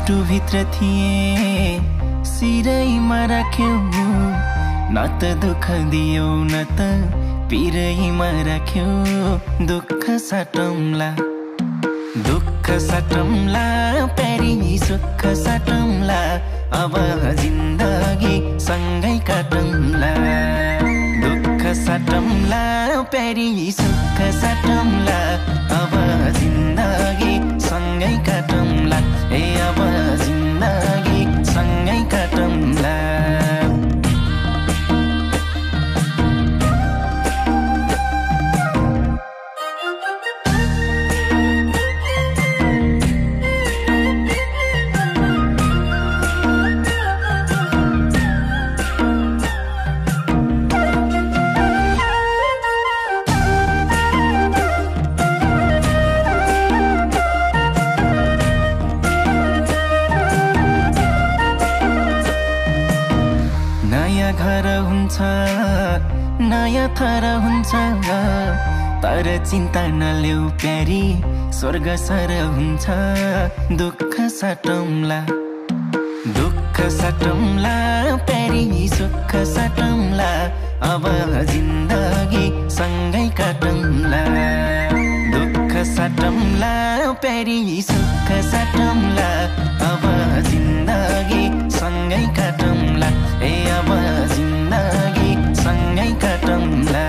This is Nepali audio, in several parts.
मुटुभित्र थिए सिरैमा राख्यौ न त दुःख दियौ न त पिरैमा राख्यौ दुःख साटौँला दुःख साटौँला प्यारी सुख साटौँला अब जिन्दगी सँगै काटौँला दुःख साटौँला प्यारी सुख साटौँला अब जिन्दगी सँगै काटौँला ए अब जिन्दगी सँगै काटौँला नयाँ थर हुन्छ तर चिन्ता नलेऊ प्यारी स्वर्ग सर हुन्छ दुःख साटौँला दुःख साटौँला प्यारी सुख साटौँला अब जिन्दगी सँगै काटौँला दुःख साटौँला प्यारी सुख साटौँला अब जिन्दगी सँगै काटौँला ए अब जिन्दगी सँगै काटौँला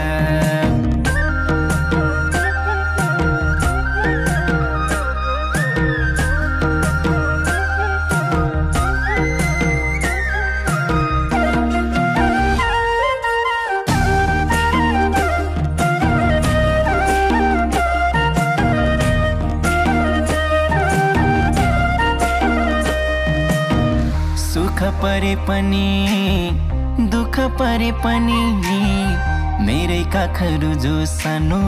सुख परे पनि दुःख परे पनि मेरै काखहरू जो सानो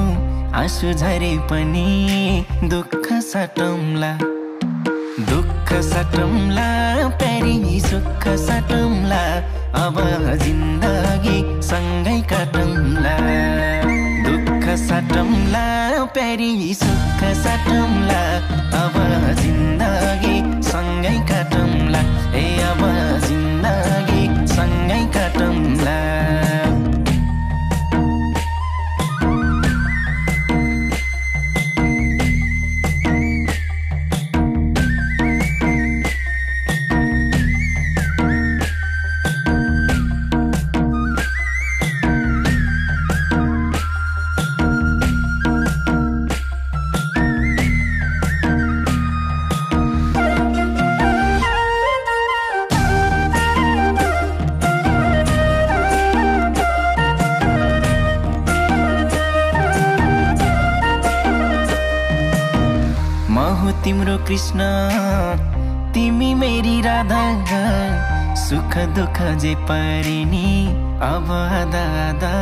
आँसु झरे पनि दुःख साटौँला दुःख साटौँला प्यारी सुख साटौँला अब जिन्दगी सँगै काटौँला दुःख साटौँला प्यारी सुख साटौँला अब जिन्दगी सँगै काटौँला ए अब जिन्दगी सँगै काटौँला तिम्रो कृष्ण तिमी मेरी राधा सुख दुःख जे परे नि अब आधा आधा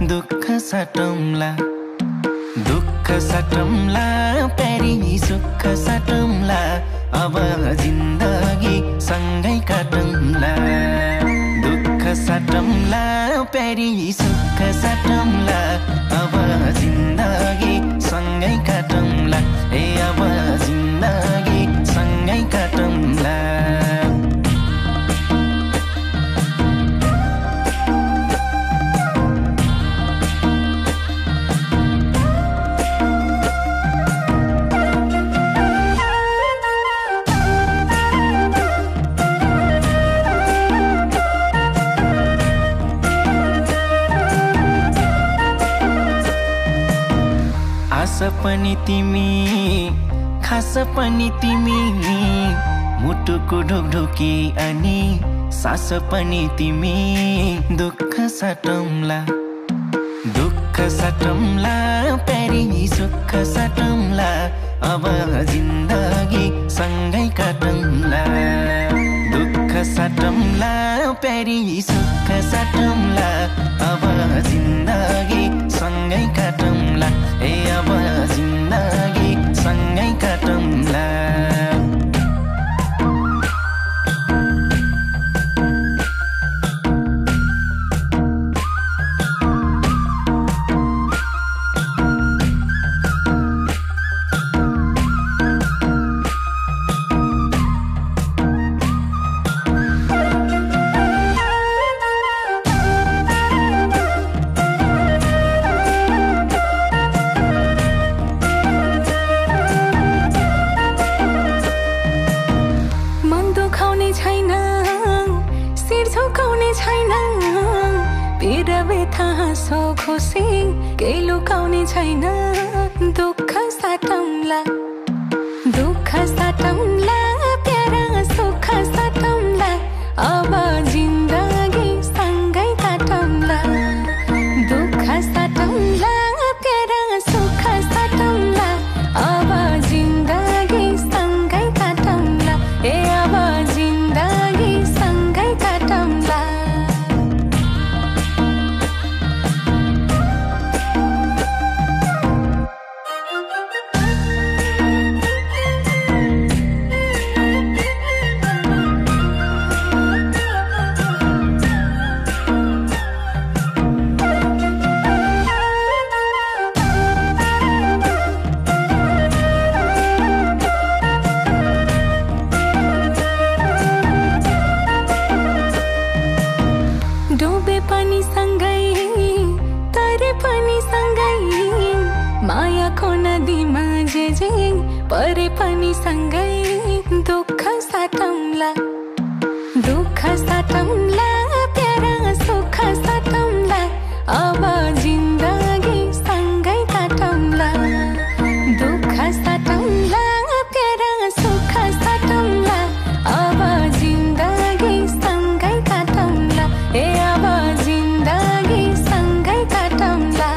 दुःख साटौँला दुःख साटौँला प्यारी सुख साटौँला अब जिन्दगी सँगै काटौँला दुःख साटौँला प्यारी सुख साटौँला अब जिन्दगी सँगै काटौँला ए अब जिन्दगी सँगै काटौँला आस पनि तिमी खास पनि तिमी मुटुको ढोकढोकी अनि सास पनि तिमी दुःख साटौँला दुःख साटौँला प्यारी सुख साटौँला अब जिन्दगी सँगै काटौँला दुःख साटौँला प्यारी सुख साटौँला अब जिन्दगी सँगै काटौँला ए अब जिन्दगी सँगै काटौँला खुसी केही लुकाउने छैन दुःख साटौँला प्यारा सुख साटौँला अब जिन्दगी सँगै काटौँला दुःख साटौँला प्यारा सुख साटौँला अब जिन्दगी सँगै काटौँला अब जिन्दगी सँगै काटौँला डुबे पनि सँगै तरे पनि सँगै मायाको नदीमा जे परे पनि सँगै दुःख साटौँला प्यारा सुख साटौँला अब जिन्दगी सँगै काटौँला दुःख साटौँला प्यारा सुख साटौँला अब जिन्दगी सँगै काटौँला अब जिन्दगी सँगै काटौँला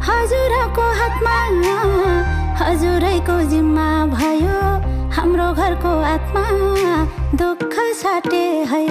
हजुरको हातमा हजुरैको जिम्मा भयो हाम्रो घरको आत्मा दुःख साटे है